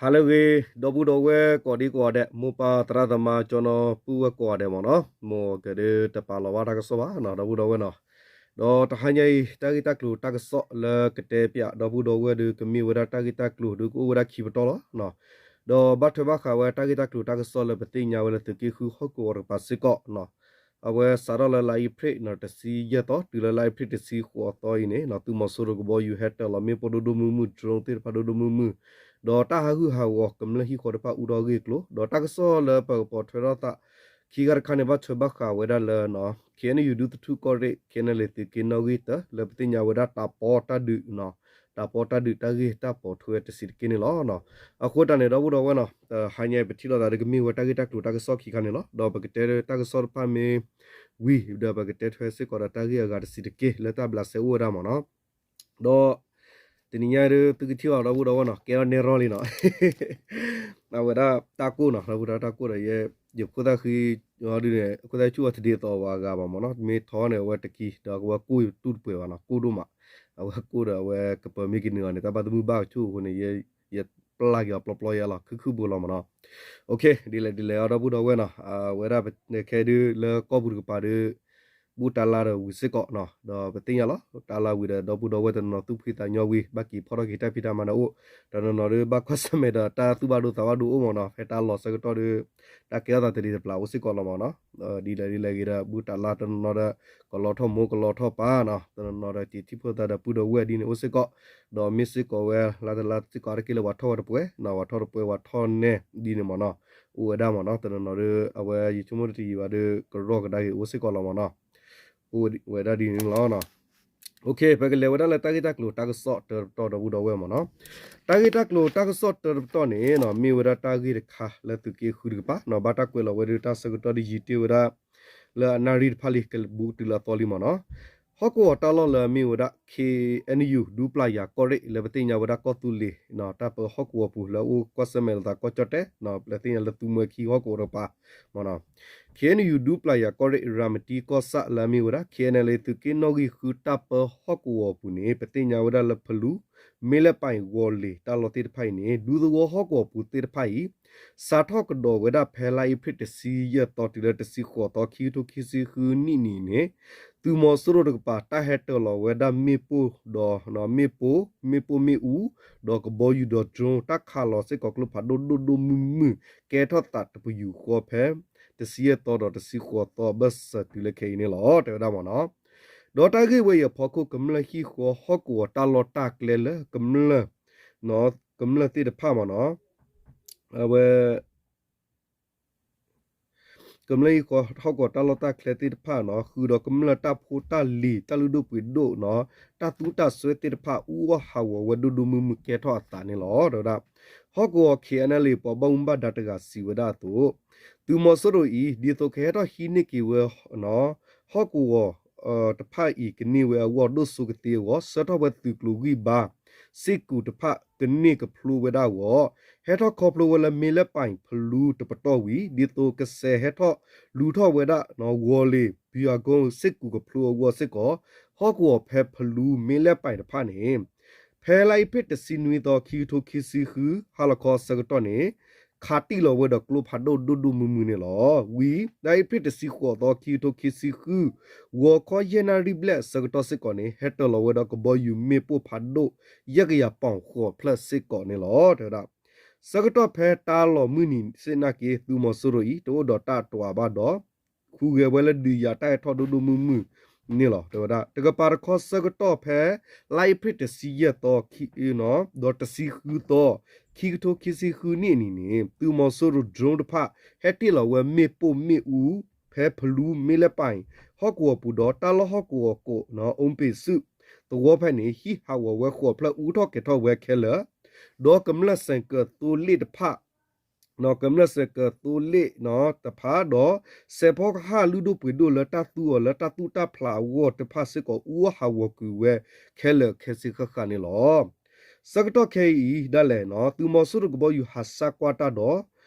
ဟါလၢအဂ့ၤ ဒီပုၢ်ဒီဝဲၢ်ကိးဒံကိးဂၤဒဲး, မိၢ်ပၢ်သရၣ်သမါ ကၠီနီၤပုၢ်ဝဲၢ်ကိးဂၤဒဲးမ့ၢ်နီၤ, မ်ကဒုးတပာ်လီၤဘၣ်တၢ်ကစီၣ်ဘၣ်နီၤ ဒီပုၢ်ဒီဝဲၢ်နီၤ. ဒီးတဟါညါအံၤ တၢ်ဂ့ၢ်တၢ်ကျိၤတၢ်ကစီၣ်လၢကတဲပၠးဒီပုၢ်ဒီဝဲၢ်ဒီး ကမ့ၢ်ဝဲဒၣ်တၢ်ဂ့ၢ်တၢ်ကျိၤဒီး ကအိၣ်ဝဲဒၣ်ခံပတီၢ်လီၤ. ဒီးဘၣ်ထွဲဘၣ်ဃးဝဲတၢ်ဂ့ၢ်တၢ်ကျိၤတၢ်ကစီၣ်လၢပသ့ၣ်ညါဝဲလၢသုးက့ဃုဟီၣ်ကဝီၤတကပၤစ့ၢ်ကီးနီၤ, အဝဲစးထီၣ်လၢလါအ့ဖြ့ၣ်တဆံယဲၢ်သီ တုၤလၢလါအ့ဖြ့ၣ်တဆံဃိးသီအံၤန့ၣ်နီၤ, သုးမီၤစိရိၤကဘီယူၤဟဲတၢၤလီၤမ့ၣ်ပိၢ်ဒိၣ်ဒိၣ်မုၢ်မုၢ် drone သ့ၣ်တဖၣ်ဒိၣ်ဒိၣ်မုၢ်မုၢ်, ဒီးတၢ်ဟးဂူာ်ဟးဂီၤကမျၢၢ်ဟံၣ်ဃီတဖၣ်အူထီၣ်အဂ့ၢ်အကျိၤ, ဒီးတၢ်ကစီၣ်လၢပကပိာ်ထွဲထီၣ်သး ခံခါတခါန့ၣ် ဘၣ်ထွဲဘၣ်ဃးဝဲဒၣ်လၢ KNU ဒူသထူၣ်ကီၢ်ရ့ၣ် KNLA သုးက့နီၣ်ဂံၢ်တၢ လၢပသ့ၣ်ညါဝဲဒၣ်တၢ်ပီးတၢ်ဒုး တၢ်ပီးတၢ်ဒုးတၢ်ဂ့ၢ်တၢ်ပိာ်ထွဲတဆံးတက့ၢ်န့ၣ်လီၤ. အဃိတၢ်န့ၣ် ဒီပုၢ်ဒီဝဲၢ်နီၤ, တဟါညါအံၤပထံၣ်လိာ်သးဒီးကမ့ၢ်ဝဲတၢ်ဂ့ၢ်တၢ်ကျိၤတၢ်ကစီၣ်ခံခါန့ၣ်လီၤ. ဒီးပကတဲတၢ်ကစီၣ်တဖၣ်မ့ၢ်ဝံၤဒီး ပကတဲထွဲစ့ၢ်ကီးဒီးတၢ်ဂ့ၢ်အဂၤတဆံးတက့ၢ်လၢတၢ်ဘျးစဲအိၣ်ဝဲဒၣ်မ့ၢ်နီၤ. ဒီးတနံၤညါဒီး သုကထံၣ်အီၤဒီပုၢ်ဒီဝဲၢ်နီၤ, ကဲထီၣ်နဲၣ်ရီၣ်လံနီၤ, အဝဲဒၣ်တၢ်ကိၢ်နီၤ, ဒီပုၢ်ဒီဝဲၢ်တၢ်ကိၢ်ဒီး ယ ယခိၣ်သၣ်ဃံ ဒ်န့ၣ် ခိၣ်သၣ်ဆူၣ်အီၤတဒ်သိးဝဲအဂၤဘၣ်မ့ၢ်နီၤ, မ့ၢ်ထီန့ၣ် အဝဲတကံဒီး အဝဲကိၢ်တူၢ်တပှဲၤဘၣ်နီၤ, ကိၢ်ဒိၣ်မး, အဝဲကိၢ်ဒီး အဝဲကပၢၤမ့ၢ်ကနုာ်အီၤန့ၣ် တၢ်ဘၣ်သမုၢ်ဘၣ်ကဆူၣ်အဃိန့ၣ် ယပျၢ်က့ၤအီၤပျီပျီယါလီၤ ခုၣ်ခုၣ်ဘိလီၤမ့ၢ်နီၤ. ဒ်လဲၣ်ဒ်လဲၣ်အီၤ ဒီပုၢ်ဒီဝဲၢ်နီၤ, အဝဲဒၣ်ခဲဒုးလၢကီၢ်ပူၤတကပၤဒီး ဘူၣ်တၢ်လါဒီးဝံၤစ့ၢ်ကီးနီၤ, ဒီးပသ့ၣ်ညါလီၤ တၢ်လါဝံၤဒီး ဒီပုၢ်ဒီဝဲၢ်တနီၤနီၤသူၣ်ဖှံသးညီဝံၤ ဘၣ်က့ၤဖီၣ်ထီၣ်က့ၤတၢ်ဖံးတၢ်မၤန့ၣ်အိၣ်, တနီၤနီၤဒီး ဘၣ်ကွၢ်ဆၢၣ်မဲာ်ဒီး တၢ်သူၣ်ဘၣ်ဒိသးဘၣ်ဒိအိၣ်မ့ၢ်နီၤ, ဖဲတၢ်လီၤဆၢကတီၢ်ဒီး တၢ်ကဲထီၣ်သးတဒ်တပျၢ်အိၣ်စ့ၢ်ကီးလီၤမ့ၢ်နီၤ. ဒ်လဲၣ်ဒ်လဲၣ်ဂ့ၤဒီး ဘူၣ်တၢ်လါတနီၤနီၤဒီး ကလီထီၣ်မိၢ်ကလီထီၣ်ပၢ်နီၤ, တနီၤနီၤဒီး က့ၤထံၣ်ဖှိၣ်သးဒီးပုၢ်ဒီဝဲၢ်ဒ်န့ၣ်အိၣ်စ့ၢ်ကီး, ဒီးမ့ၢ်စ့ၢ်ကီးဝဲ လါတလါစ့ၢ်ကီးအါတက့ၢ်လၢပှၤထီၣ်ဝဲတပှဲၤနီၤ, ပှၤထီၣ်တပှဲၤပှၤထီၣ်နဲၣ်ဒ်န့ၣ်မ့ၢ်နီၤ, အိၣ်ဝဲဒၣ်မ့ၢ်နီၤ, တနီၤနီၤဒီး အဝဲယဆိကမိၣ်တယံာ်ဘၣ်ဒီး ကရီကဒါက့ၤအိၣ်စ့ၢ်ကီးလီၤမ့ၢ်နီၤ, အိၣ်ဝဲဒၣ်ဒ်န့ၣ်လီၤ. ပကလဲၤဝဲဒၣ်လၢတၢ်ဂ့ၢ်တၢ်ကျိၤတၢ်ကစီၣ်တၢတပတီၢ်ဒီပုၢ်ဒီဝဲၢ်မ့ၢ်နီၤ, တၢ်ဂ့ၢ်တၢ်ကျိၤတၢ်ကစီၣ်တၢတပတီၢ်န့ၣ်နီၤ, မ့ၢ်ဝဲဒၣ်တၢ်ဂ့ၢ်တခါလၢသုးက့ဃုတကပၤနီၤ, ဘၣ်တၢ်ကွဲးလီၤဝဲဒၣ်တၢ်ဆၢကတီၢ်ဒ်ယံာ်တ့ၢ်ဝဲဒၣ် လၢအနၣ်ရံၣ်တဖၣ်လံ ကဘူးတုၤလၢအသီလံမ့ၢ်နီၤ, ဟီၣ်ကဝီၤတၢ်လီၢ်လၢအမ့ၢ်ဝဲဒၣ် KNU ဒူပျၢ်ယၤကီၢ်ရ့ၣ် လၢပသ့ၣ်ညါဝဲဒၣ်ကီၢ်သူလ့ၤ တၢ်ပၢဟီၣ်ကဝီၤပူၤလၢအအိၣ်ကွၢ်ဆၢၣ်မဲာ်လိာ်သးကီၢ်ကၠီၣ်တဲၣ်နီၤ, လၢသ့ၣ်ညါလၢသူမွဲခံဟီၣ်ကဝီၤတကပၤမ့ၢ်နီၤ, KNU ဒူပျၢ်ယၤကီၢ်ရ့ၣ် ရၤမတံကီၢ်ဆၣ်လၢအမ့ၢ်ဝဲဒၣ် KNLA သုးက့နီၣ်ဂံၢ်ဃုတၢ်ပၢဟီၣ်ကဝီၤပူၤန့ၣ် ပသ့ၣ်ညါဝဲဒၣ်လၢဖလူ မ့ၢ်လဲၣ်ပၢ်အံၤ ဝီၤလ့ၤတၢ်လီၢ်သ့ၣ်တဖၣ်အံၤန့ၣ် ဒူသဝီဟီၣ်ကဝီၤပူၤသ့ၣ်တဖၣ်အံၤ စးထီၣ်ကဒီးဝဲဒၣ်ဖဲလါအ့ဖြ့ၣ်တဆံယဲၢ်သီတုၤလၢတဆံဃိးသီ ခံကထိခံဆံဃုနံၣ်န့ၣ် သုးမီၤစိရိၤတကပၤတၢ်ဟဲတၢၤလီၤဝဲဒၣ်မ့ၣ်ပိၢ်ဒီး မ့ၣ်ပိၢ် မ့ၣ်ပိၢ်မ့ၣ်အူ ဒီးကဘီယူၤဒီး drone တၢ်ခးလီၤစ့ၢ်ကီးကျိဖးဒိၣ်ဒိၣ်ဒိၣ်မုၢ်မုၢ် ကဲထီၣ်သးတပယူာ်ဃီဖဲ တဆံယဲၢ်သီဒီးတဆံဃိးသီအဘၢၣ်စၢၤတုၤလၢခဲအံၤန့ၣ်လီၤ တဲဝဲဒၣ်မ့ၢ်နီၤ. ဒီးတၢ်ဂ့ၢ်ဝဲအံၤအဖီခိၣ် ကမျၢၢ်ဟံၣ်ဃီဟီၣ်ကဝီၤတၢ်လီၢ်တၢ်ကျဲလၢ ကမျၢၢ် ကမျၢၢ်သ့ၣ်တဖၣ်မ့ၢ်နီၤ အဝဲ ကမျၢၢ်ဟံၣ်ဃီဟီၣ်ကဝီၤတၢ်လီၢ်တၢ်ကျဲသ့ၣ်တဖၣ်နီၤ ဃုာ်ဒီးကမျၢၢ်တၢ်ဖိတၢ်လံၤ တၢ်လုၢ်ဒိၣ်ပှ့ၤဒိၣ်နီၤ တၢ်သူတၢ်စွဲသ့ၣ်တဖၣ် အူအီၣ်ဟးဂီၤဝဲဒိၣ်ဒိၣ်မုၢ်မုၢ်ကဲထီၣ်အသးန့ၣ်လီၤ တဲဝဲဒၣ်. ဟီၣ်ကဝီၤ KNLA ပှၤဘၣ်မူဘၣ်ဒါတဂၤစံးဝဲဒၣ်အသိး သုးမီၤစိရိၤအံၤ ဒ်သိးကဟဲထီၣ်ဟံးန့ၢ်က့ၤဝဲနီၤ ဟီၣ်ကဝီၤ တဖၣ်အံၤကန့ၢ်ဝဲအဂီၢ်ဒိၣ်စိကသ့အဂီၢ် ဆှၢထီၣ်ဝဲသုးကျိၤဂံၢ်ဘါ စ့ၢ်ကီးတဖၣ်ကန့ၢ်ကဖျိဝဲဒၣ်အဂီၢ် ဟဲထီၣ်ခီဖျိဝဲလၢမ့ၢ်လဲၣ်ပၢ်အံၤဖလူတပတီၢ်ဝံၤ ဒ်သိးကစဲးဟဲထီၣ်လူၤထီၣ်ဝဲဒၣ်နီၤ ဝီၤလ့ၤ ဘံယၤကိၣ် စ့ၢ်ကီးကဖျိအဂီၢ်စ့ၢ်ကီး ဟီၣ်ကဝီၤဖဲဖလူမ့ၢ်လဲၣ်ပၢ်အံၤတဖၣ်န့ၣ် ဖဲလါအ့ဖြ့ၣ်တဆံနွံသီ ခံကထိခံဆံဃု ဟါလီၤခီအဆၢကတီၢ်န့ၣ် ခးတံၢ်လီၤဝဲဒီးကျိဖးဒိၣ်ဒိၣ်ဒိၣ်မုၢ်မုၢ်န့ၣ်လီၤ. ဝံၤ လါအ့ဖြ့ၣ်တဆံဃိးသီ ခံကထိခံဆံဃု ဂီၤခီယဲၢ်နၣ်ရံၣ်ဘျဲၣ်အဆၢကတီၢ်စ့ၢ်ကီးန့ၣ် ဟဲတၢၤလီၤဝဲဒီးကဘီယူၤမ့ၣ်ပိၢ်ဖးဒိၣ် ယဲၢ်ကယၤပီၣ်ဃိးဖျၢၣ်စ့ၢ်ကီးန့ၣ်လီၤ တဲဝဲဒၣ်. ဆၢကတီၢ်ဖဲတၢ်လီၤမုၢ်နံၤစ့ၢ်နာ်က့ သုးမီၤစိရိၤအံၤ တအိၣ်ဒီးတၢ်တိၤဘၣ်ဒီး ဟူးဂဲၤဝဲလၢဒုးယၤတၢ်ဟဲထီၣ်ဒိၣ်ဒိၣ်မုၢ်မုၢ်န့ၣ်လီၤ တဲဝဲဒၣ်. တကပၤတခီဆၢကတီၢ်ဖဲ လါအ့ဖြ့ၣ်တဆံယဲၢ်သီ ဒီးတဆံဃုသီ ခံကထိခံဆံဃုနံၣ်အနံၤန့ၣ် သုးမီၤစိရိၤ drone တဖၣ် ဟဲတ့ၢ်လီၤဝဲမ့ၣ်ပိၢ်မ့ၣ်အူ ဖဲဖလူမ့ၢ်လဲၣ်ပၢ်အံၤ ဟီၣ်ကဝီၤပူၤဒီး တၢ်လီၢ်ဟီၣ်ကဝီၤကိးနီၤ အူပ့ၤစု သဝီဖဲန့ၣ် ဟံးဟးဂီၤဝဲဃိးဖျၢၣ်အူထီၣ်ကဲၤထီၣ်ဝဲခဲလၢာ် ဒီးကမျၢၢ်စဲးကၢးသိလ့ၣ်တဖၣ် ကမျၢၢ်စဲးကၢးသိလ့ၣ်နီၤတဖၣ်ဒီး စဲးဖီကဟၣ်လုၢ်ဒိၣ်ပှ့ၤဒိၣ်လၢတၢ်သူအီၤလၢတၢ်သူၣ်တၢ်ဖျးအဂီၢ်တဖၣ်စ့ၢ်ကီး အူအီၣ်ဟးဂီၤကွံာ်ဝဲခဲလၢာ်ခဲဆ့ဃၣ်ဃၣ်န့ၣ်လီၤ. ဆၢကတီၢ်ခဲအံၤဒၣ်လဲာ်နီၤ သုးမီၤစိရိၤကဘီယူၤဟးဆါကွၢ်တၢ်ဒီး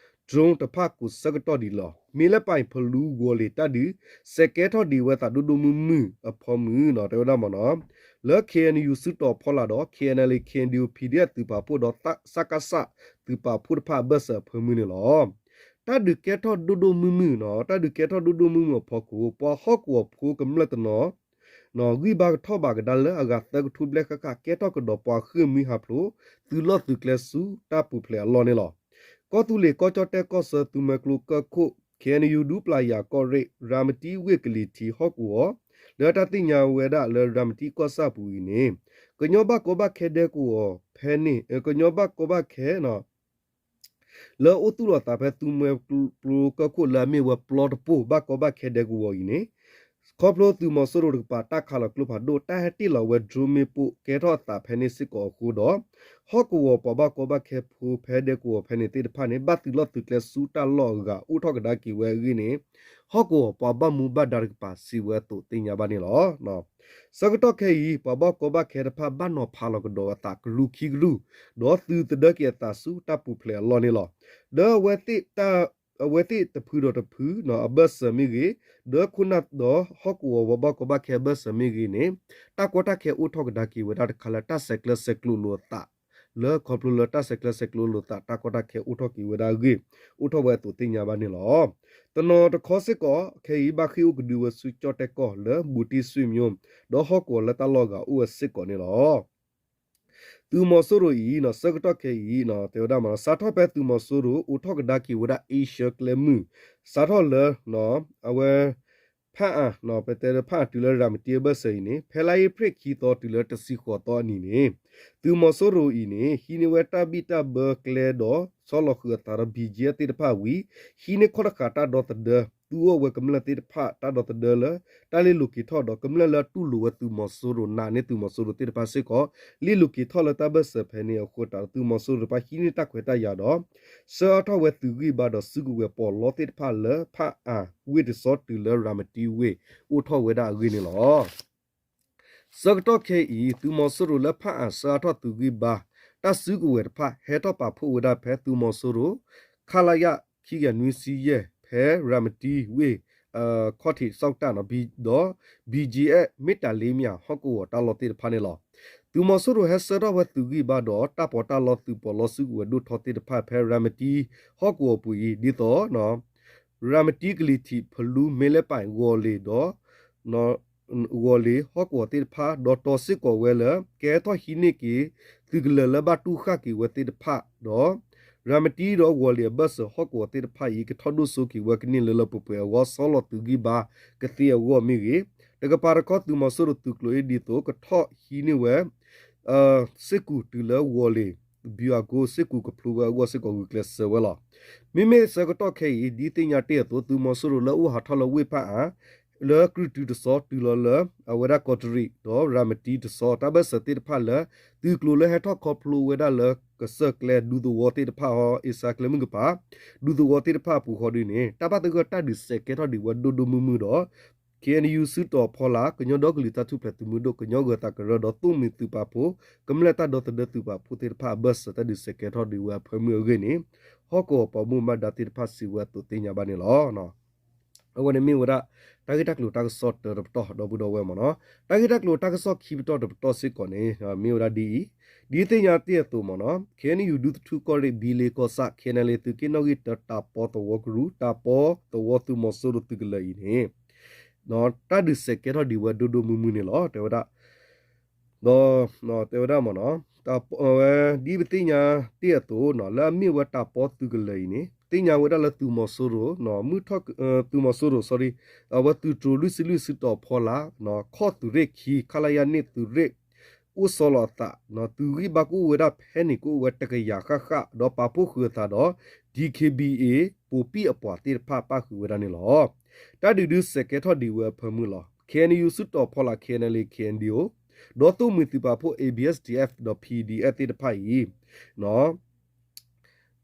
drone တဖၣ်ကိးဆၢကတီၢ်ဒံးလီၤ. မ့ၢ်လဲၣ်ပၢ်အံၤဖလူဝီၤလ့ၤတၢ်ဒုး စဲးကဲထီၣ်ဒံးဝဲသးဒိၣ်ဒိၣ်မုၢ်မုၢ်အဖီမုၢ်နီၤ တဲဝဲဒၣ်မ့ၢ်နီၤ. လၢ K N U စုတီၤဖီလာ်ဒီး K N L A K N D O P D F သုးပာ်ဖှိၣ်ဒီး စကစ သုးပာ်ဖှိၣ်တဖၣ်အဘၢၣ်စၢၤအဖၢမုၢ်န့ၣ်လီၤ. တၢ်ဒုးကဲထီၣ်ဒိၣ်ဒိၣ်မုၢ်မုၢ်နီၤ, တၢ်ဒုးကဲထီၣ်ဒိၣ်ဒိၣ်မုၢ်မုၢ်အဖီခိၣ် ပှၤဟီၣ်ကဝီၤဖိကမျၢၢ်တနီၤ ဂံၢ်ဘါကထီၣ်ဘးကဒါလၢအဂၤသၢကထိဘျဲၣ်ဃၣ်ဃၣ် ကဲထီၣ်ကဒီးပှၤဃ့ၢ်မှံဟးဖျိး သုးလီၢ်သုးကျဲဆူတၢ်ပူၤဖျဲးအလီၢ်န့ၣ်လီၤ. ကီၢ်သူလ့ၤကီၢ်ကၠီၣ်တဲၣ်ကီၢ်ဆၢသုးမွဲကျိကၢၢ်ခိၣ် K N U ဒူပျၢ်ယၤကီၢ်ရ့ၣ် ရၤမတံဝ့ၢ်ကလံၤထံးဟီၣ်ကဝီၤ လၢတၢ်သ့ၣ်ညါဝဲဒၣ်လၢရၤမတံကီၢ်ဆၣ်ပူၤအံၤန့ၣ် ကညီဘၣ်ကီဘၣ်ခဲဒဲကဝီၤဖဲန့ၣ် ကညီဘၣ်ကီဘၣ်ခဲ လၢအိၣ်သူၣ်လီၤသးဖဲသုးမွဲကျိကၢၢ်ခိၣ်လၢအမ့ၢ်ဝဲပျီတပိၢ် ဘၣ်ကီဘၣ်ခဲဒဲကဝီၤအံၤန့ၣ် ခီဖျိသုးမီၤစိရိၤတကပၤတၢ်ခးလီၤကျိဖးဒိၣ် တၢ်ဟဲတ့ၢ်လီၤဝဲ drone မ့ၣ်ပိၢ်ကဲထီၣ်အသးဖဲန့ၣ်စ့ၢ်ကီးအဃိဒီး ဟီၣ်ကဝီၤပှၤဘၣ်ကီဘၣ်ခဲဖိဖဲဒဲကဝီၤဖဲန့ၣ်သ့ၣ်တဖၣ်န့ၣ် ဘၣ်သုးလီၢ်သုးကျဲဆူတၢ်လီၢ်အဂၤ အိၣ်ထီၣ်ကဒါက့ၤဝဲအဂ့ၢ်န့ၣ် ဟီၣ်ကဝီၤပှၤဘၣ်မူဘၣ်ဒါတကပၤစံးဝဲအသိးသ့ၣ်ညါဘၣ်န့ၣ်လီၤ. ဆၢကတီၢ်ခဲအံၤ ပှၤဘၣ်ကီဘၣ်ခဲတဖၣ်ဘၣ်နီၤဖးလီၤကဒီးအသးကရူၢ်ခံကရူၢ် ဒီးသုးသဒၢက့ၤအသးဆူတၢ်ပူၤဖျဲးအလီၢ်န့ၣ်လီၤ. ဒီးအဝဲသ့ၣ်တဖုဒီးတဖု အဘၢၣ်စၢၤမ့ၢ်ဂ့ၤ, ဒီးခိၣ်နၢ်ဒီးဟီၣ်ကဝီၤပှၤဘၣ်ကီဘၣ်ခဲအဘၢၣ်စၢၤမ့ၢ်ဂ့ၤန့ၣ် တၢ်ကီတၢ်ခဲအိၣ်ထီၣ်ကဒါက့ၤဝဲဒၣ်တခါလၢတၢ်ဆဲးကျၢဆဲးကျိးလိာ်အသး လၢခီဖျိလၢတၢ်ဆဲးကျၢဆဲးကျိးလိာ်သး တၢ်ကီတၢ်ခဲအိၣ်ထီၣ်က့ၤဝဲဒၣ်အဂ့ၢ် အိၣ်ထီၣ်ဝဲအသိးသ့ၣ်ညါဘၣ်န့ၣ်လီၤ. တနီၤတခီစ့ၢ်ကီး ခဲအံၤဘၣ်ဃ့ၢ်အိၣ်ကဒုဝဲဆူကၠီၣ်တဲၣ်ကီၢ်လၢ ဘူးတံၢ်စွ့ၣ်မျိ ဒီးဟီၣ်ကဝီၤလၢတၢ်လီၢ်အဂၤအိၣ်ဝဲစ့ၢ်ကီးန့ၣ်လီၤ. သုးမီၤစိရိၤအံၤ ဆၢကတီၢ်ခဲအံၤ တဲဝဲဒၣ်မး စးထီၣ်ဖဲသုးမီၤစိရိၤအိးထီၣ်ကဒါက့ၤဝဲဒၣ် Asia ကျဲမုၢ် စးထီၣ်လၢ အဝဲ ဖၣ်အၣ် ပတဲဖၣ်အၣ်တုၤလၢရၤမတံအဘၢၣ်စၢၤအံၤန့ၣ် ဖဲလါအ့ဖြ့ၣ်ခံသီတုၤလၢတဆံဃိးသီအနံၤန့ၣ် သုးမီၤစိရိၤအံၤန့ၣ် ဟံးန့ၢ်ဝဲတၢ်ဘံၣ်တၢ်ဘၢကျဲဒီး ဆီလီၤဃုာ်အသးဒီး ဘံၣ်ကၠံအၣ်သ့ၣ်တဖၣ်ဝံၤ ဟံးန့ၢ်ခီၣ်တဃာ်တၢ်ဒီသဒၢ သူအီၣ်ဝဲကမျၢၢ်သ့ၣ်တဖၣ်တၢ်ဒီသဒၢလၢ တၢ်လ့ၣ်လိၤက့ၤထီၣ်ဒီး ကမျၢၢ်လၢအတူၢ်လိာ်ဝဲသုးမီၤစိရိၤနာ်န့ၢ်သုးမီၤစိရိၤသ့ၣ်တဖၣ်စ့ၢ်ကီး လ့ၣ်လိၤက့ၤထီၣ်လၢတၢ်ဘၢၣ်စၢၤဖဲန့ၣ်အဃိသတးဒီး သုးမီၤစိရိၤတဖၣ်ဟံးန့ၢ်တၢ်ခွဲးတၢ်ယာ်ဒီး ဆှၢအါထီၣ်ဝဲသုးဂံၢ်ဘါဒီးစုကဝဲၤပီးလီသ့ၣ်တဖၣ်လၢ ဖၣ်အၣ်ဝ့ၢ်တစီတုၤလၢရၤမတံဝ့ၢ် အိၣ်ထီၣ်ဝဲဒၣ်အဂ့ၢ်န့ၣ်လီၤ. ဆၢကတီၢ်ခဲအံၤ သုးမီၤစိရိၤလၢဖၣ်အၣ်ဆှၢအါထီၣ်သုးဂံၢ်ဘါ တၢ်စုကဝဲၤတဖၣ် ဟဲထီၣ်ပာ်ဖှိၣ်ဝဲဒၣ်ဖဲသုးမီၤစိရိၤ ခလရ ခံကယၤနွံဆံယဲၢ် ဖဲရၤမတံဝ့ၢ် ခီၣ်ထံးစီၣ်ကတၣ်နီၤ ဒီး ဘံၣ်ကၠံအၣ် မ့ၢ်တၢ်လ့မ့ၢ်အဟီၣ်ကဝီၤတၢ်လီၢ်သ့ၣ်တဖၣ်န့ၣ်လီၤ. သုးမီၤစိရိၤဟဲဆှၢထီၣ်ဝဲသုးဂံၢ်ဘါဒီး တၢ်ပီးတၢ်လီသုးပီးလီစုကဝဲၤဒိၣ်ထီသ့ၣ်တဖၣ်ဖဲရၤမတံဟီၣ်ကဝီၤပူၤအံၤ ဒ်သိး ရၤမတံကလံၤထံး ဖလူ မ့လ့ပၣ် ဂီၤလ့ၤဒီး ဂီၤလ့ၤဟီၣ်ကဝီၤသ့ၣ်တဖၣ် ဒီးတီၤစ့ၢ်ကီးဝဲလၢ ကဲထီၣ်ဟံးန့ၢ်က့ၤ သုးကလၢၤလၢဘၣ်တူၢ်ဃာ်က့ၤဝဲသ့ၣ်တဖၣ်ဒီး ရၤမတံဒီးဂီၤလ့ၤအဘၢၣ်စၢၤဟီၣ်ကဝီၤသ့ၣ်တဖၣ်အံၤ ကထီၣ်ဒိၣ်စိက့ၤဝဲကန့ၢ်လၢလၢပှဲၤပှဲၤအဂီၢ် ဆီလီၤသုးဂံၢ်ဘါကသ့အဂီၢ်မ့ၢ်ဂ့ၤ, တကပၤတခီသုးမီၤစိရိၤသုးကျိၤအ့ၣ်ဒ်သိး ကထီၣ်ဟံးန့ၢ်ဝဲ စ့ၢ်ကီးတုၤလၢဂီၤလ့ၤ ဘံၣ်အကိစ့ၢ်ကီးကဖျိဝဲအဂီၢ်စ့ၢ်ကီးဂုာ်ကျဲးစၢးဝဲလီၤ. မ့မ့ၢ်ဆၢကတီၢ်ခဲအံၤ ဒ်သ့ၣ်ညါတ့ၢ်အသိး သုးမီၤစိရိၤလၢအိၣ်ဟးထီၣ်လၢဝ့ၢ်ဖၣ်အၣ် လၢကြုၢ်တုတစီတုၤလီၤလၢ အဝဲဒၣ်ကီးတရံးဒီးရၤမတံတစီ တၢ်ဘၢၣ်စၢၤသ့ၣ်တဖၣ်လၢ သုးကျိၤလၢဟဲထီၣ်ခီဖျိဝဲဒၣ်လၢကစၢၢ်ကျဲဒူသဝီသ့ၣ်တဖၣ်ဟီ အ့စါကျဲမုၢ်ကပၤ ဒူသဝီသ့ၣ်တဖၣ်အပူၤဃီဒ်န့ၣ် တၢ်ဘၣ်သဂၢၢ်တၢ်ဒုးစဲးကဲထီၣ်ဒံးဝဲဒိၣ်ဒိၣ်မုၢ်မုၢ်ဒီး K N U စုတီၤဖီလာ် ကညီဒီကလုာ်တၢ်ထူၣ်ဖျဲးသုးမုၢ်ဒိၣ် ကညီဂၢၤသးကရၢဒီးသိၣ်မှံၤသုးပာ်ဖှိၣ် ကမျၢၢ်တၢ်ဒီသဒၢသုးပာ်ဖှိၣ်သ့ၣ်တဖၣ်အဘၢၣ်စၢၤတၢ်ဒုးစဲးကဲထီၣ်ဒံးဝဲအဖၢမုၢ်အဂ့ၢ်န့ၣ် ဟီၣ်ကဝီၤပှၤဘၣ်မူဘၣ်ဒါသ့ၣ်တဖၣ်စံးဝဲအသိးသ့ၣ်ညါဘၣ်န့ၣ်လီၤ. အဝဲန့ၣ်မ့ၢ်ဝဲဒၣ် တၢ်ဂ့ၢ်တၢ်ကျိၤတၢ်ကစီၣ်တၢတပတီၢ်ဒီပုၢ်ဒီဝဲၢ်မ့ၢ်နီၤ. တၢ်ဂ့ၢ်တၢ်ကျိၤတၢ်ကစီၣ်ခံပတီၢ်တပတီၢ်စ့ၢ်ကီးန့ၣ် မ့ၢ်ဝဲဒၣ်ဒ်အံၤ, ဒ်သ့ၣ်ညါတ့ၢ်အသိးမ့ၢ်နီၤ K N U ဒူသထူၣ်ကီၢ်ရ့ၣ် ဘံလ့ကီၢ်ဆၣ် K N L A သုးက့နီၣ်ဂံၢ်တၢ တၢ်ပီသဝီကရူၢ် တၢ်ပီသဝီသုးမီၤစိရိၤသုးကလၢၤအံၤန့ၣ် တၢ်ဒုးစဲးကဲထီၣ်ဒံးဝဲဒိၣ်ဒိၣ်မုၢ်မုၢ်န့ၣ်လီၤ. တဲဝဲဒၣ် ဒီး တဲဝဲဒၣ်မ့ၢ်နီၤ ဝဲ ဒ်ပသ့ၣ်ညါတ့ၢ်အသိးနီၤ လၢအမ့ၢ်ဝဲတၢ်ပီသုးကလၢၤအံၤန့ၣ် သ့ၣ်ညါဝဲဒၣ်လၢသုးမီၤစိရိၤ မုၢ်ထီၣ် သုးမီၤစိရိၤ sorry အဝဲသုးတြိၤလွံၢ်ဆံလွံၢ်စုတီၤဖီလာ် ခီၣ်သုးရ့ၣ်ခံ ခလရ န့ၢ်သုးရ့ၣ် အိၣ်ဆီလီၤအသး သုးဂံၢ်ဘါကအိၣ်ဝဲဒၣ်ဖဲန့ၣ် ကအိၣ်ဝဲတကယၤဃၣ်ဃၣ် ဒီးပာ်ဖှိၣ်ဃုာ်အသးဒီး D K B A ပိာ်ပံၣ်အပှၤသ့ၣ်တဖၣ်ပၣ်ဃုာ်ဝဲဒၣ်န့ၣ်လီၤ. တၢ်ဒုးဒုးစဲးကဲထီၣ်ဒံးဝဲအဖၢမုၢ်လီၤ. K N U စုတီၤဖီလာ် K N L A K N D O ဒီးသိၣ်မှံၤသုးပာ်ဖှိၣ် A B S D F ဒီး P D F သ့ၣ်တဖၣ်အံၤ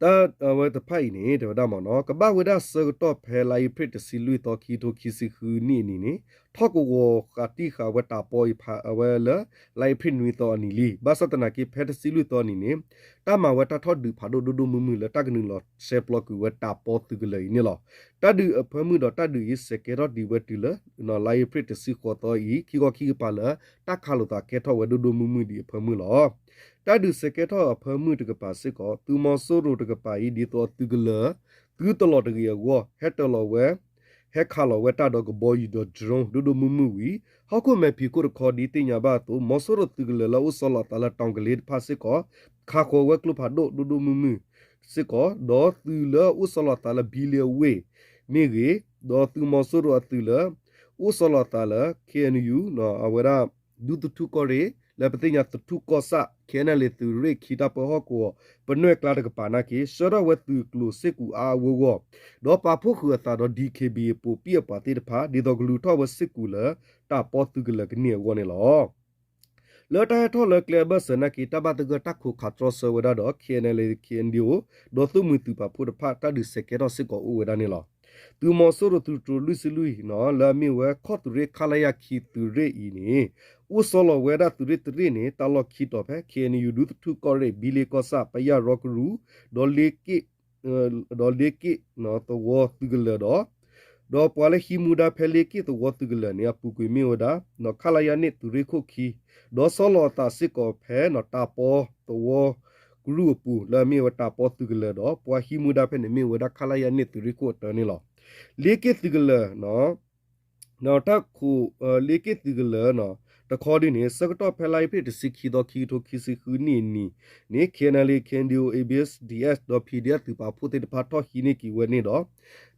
တၢ်အဝဲတဖၣ်အံၤန့ၣ် တဲဝဲဒၣ်မ့ၢ်နီၤ ကဘၣ်ဝဲဒၣ်ဆၢကတီၢ်ဖဲလါအ့ဖြ့ၣ်တဆံလွံၢ်သီ ခံကထိခံဆံဃုနံၣ်အနံၤန့ၣ် ထီၣ်ကဝီၤဃာ်တံၢ်ဃာ်ဝဲတၢ်ပီအံၤဖးအဝဲလၢ လါအ့ဖြ့ၣ်နွံသီအနံၤလံ. ဘၣ်ဆၣ်သနာ်က့ ဖဲတဆံလွံၢ်သီအနံၤန့ၣ် တၢ်မၤဝဲတၢ်ထီၣ်ဒုးဖးဒိၣ်ဒိၣ်ဒိၣ်မုၢ်မုၢ်လၢတၢ်ကနုာ်လီၤဆဲးပျီကွံာ်ဝဲတၢ်ပီသုးကလၢၤအံၤန့ၣ်လီၤ. တၢ်ဒုးအဖၢမုၢ်ဒီးတၢ်ဒုးအံၤ စဲးကဲထီၣ်ဒံးဝဲတုၤလၢ လါအ့ဖြ့ၣ်တဆံဃိးသီအံၤ ခံခီခံကပၤလၢ တၢ်ခးလိာ်သးကဲထီၣ်ဝဲဒိၣ်ဒိၣ်မုၢ်မုၢ်ဒံးအဖၢမုၢ်လီၤ. တၢ်ဒုးစဲးကဲထီၣ်အဖၢမုၢ်တကပၤစ့ၢ်ကီး သုးမီၤစိရိၤတကပၤအံၤ ဒ်သိးအသုးကလၢၤ သုတလီၤတဂ့ၤအဂီၢ် ဟဲတၢၤလီၤဝဲ ဟဲခးလီၤဝဲတၢ်ဒီးကဘီယူၤဒီး drone ဒိၣ်ဒိၣ်မုၢ်မုၢ်ဝံၤ ဟီၣ်ခိၣ်မဲာ်ဖံးခိၣ်တခီဒ်သ့ၣ်ညါဘၣ်အသိး မီၤစိရိၤသုးကလၢၤလၢအအိၣ်ဆီလီၤအသးလၢတီၤကလ့တဖၣ်စ့ၢ်ကီး ခးဃီၤဝဲကျိဖးဒိၣ်ဒိၣ်ဒိၣ်မုၢ်မုၢ်စ့ၢ်ကီး ဒီးသုးလၢအအိၣ်ဆီလီၤအသးလၢဘံလ့အဝ့ၢ်မ့ၢ်ဂ့ၤ ဒီးသုးမီၤစိရိၤအသုးလၢ အိၣ်ဆီလီၤအသးလၢ ခ့ၣ်အဲၣ်ယူၣ် အဝဲဒၣ် ဒူသထူၣ်ကီၢ်ရ့ၣ် လၢပသ့ၣ်ညါသထူၣ်ကီၢ်ဆၣ် ခ့ၣ်အဲၣ်ယူၣ် သုးရ့ၣ်ခံတၢ်ပၢဟီၣ်ကဝီၤ ပနွဲၢ်ကျါတကပၤနာ်က့ ဆှၢထီၣ်ဝဲသုးကျိၤစ့ၣ်ကူၤအါအါဂီၢ်ဂီၢ် ဒီးပာ်ဖှိၣ်ဃုာ်အသးဒီး DKBA ပိးပံၣ်အပှၤသ့ၣ်တဖၣ် ဒ်သိးကလူၤထီၣ်ဝဲစ့ၣ်ကူၤလၢ တၢ်ပီသုးကလၢၤကန့ၢ်အဂီၢ်န့ၣ်လီၤ. လၢတၢ်ဟဲထီၣ်လၢကျဲအဘၢၣ်စၢၤနာ်က့ တၢ်ဘၣ်သဂၢၢ်တၢ်ခိးခးတြီဆၢဝဲဒၣ်ဒီး ခ့ၣ်အဲၣ်ယူၣ် ခ့ၣ်အဲၣ်ယူၣ် ဒီးသုးမုၢ်သုးပာ်ဖှိၣ်တဖၣ် တၢ်ဒုးစဲးကဲထီၣ်စ့ၢ်ကီးအိၣ်ဝဲဒၣ်န့ၣ်လီၤ. သုးမီၤစိရိၤသုးတြိၤလွံၢ်ဆံလွံၢ် လၢအမ့ၢ်ဝဲခီၣ်သုးရ့ၣ် ခလရ ခံသုးရ့ၣ်အံၤန့ၣ် အိၣ်ဆီလီၤဝဲဒၣ်သုးရ့ၣ်တရ့ၣ်န့ၣ် တၢ်လီၢ်ခံတီၤဖဲ ခ့ၣ်အဲၣ်ယူၣ် ဒူသထူၣ်ကီၢ်ရ့ၣ် ဘံလ့ကီၢ်ဆၣ် ပယၢ်ရီကရူၢ် ဒီးလ့က့ၣ် ဒီးလ့က့ၣ်သဝီသုးကလၢၤဒီး ဒီးပှၤလၢဟံးမူဒါဖဲလ့က့ၣ်သဝီသုးကလၢၤန့ၣ် အပူၤကွံာ်မ့ၢ်ဝဲဒၣ် ခလရ န့ၣ်သုးရ့ၣ်ခိၣ်ခံ ဒီးဆီလီၤအသးစ့ၢ်ကီးဖဲတၢ်ပီသဝီကရူၢ်အပူၤ လၢအမ့ၢ်ဝဲတၢ်ပီသုးကလၢၤဒီး ပှၤဟံးမူဒါဖဲန့ၣ်မ့ၢ်ဝဲဒၣ် ခလရ န့ၣ်သုးရ့ၣ်ခိၣ်အတၢန့ၣ်လီၤ. လ့က့ၣ်သုးကလၢၤ တၢ်ခိး လ့က့ၣ်သုးကလၢၤ တခီဒ်န့ၣ် ဆၢကတီၢ်ဖဲလါအ့ဖြ့ၣ်တဆံခံသီ ခံကထိခံဆံဃုနံၣ်အနံၤန့ၣ် ခ့ၣ်အဲၣ်ယူၣ် ခ့ၣ်အဲၣ်ယူၣ် ABSDF ဒီး ပီၣ်ဒံၣ်အၣ် သုးပာ်ဖှိၣ်သ့ၣ်တဖၣ်ထီၣ်ဟံးန့ၢ်က့ၤဝဲန့ၣ်ဒီး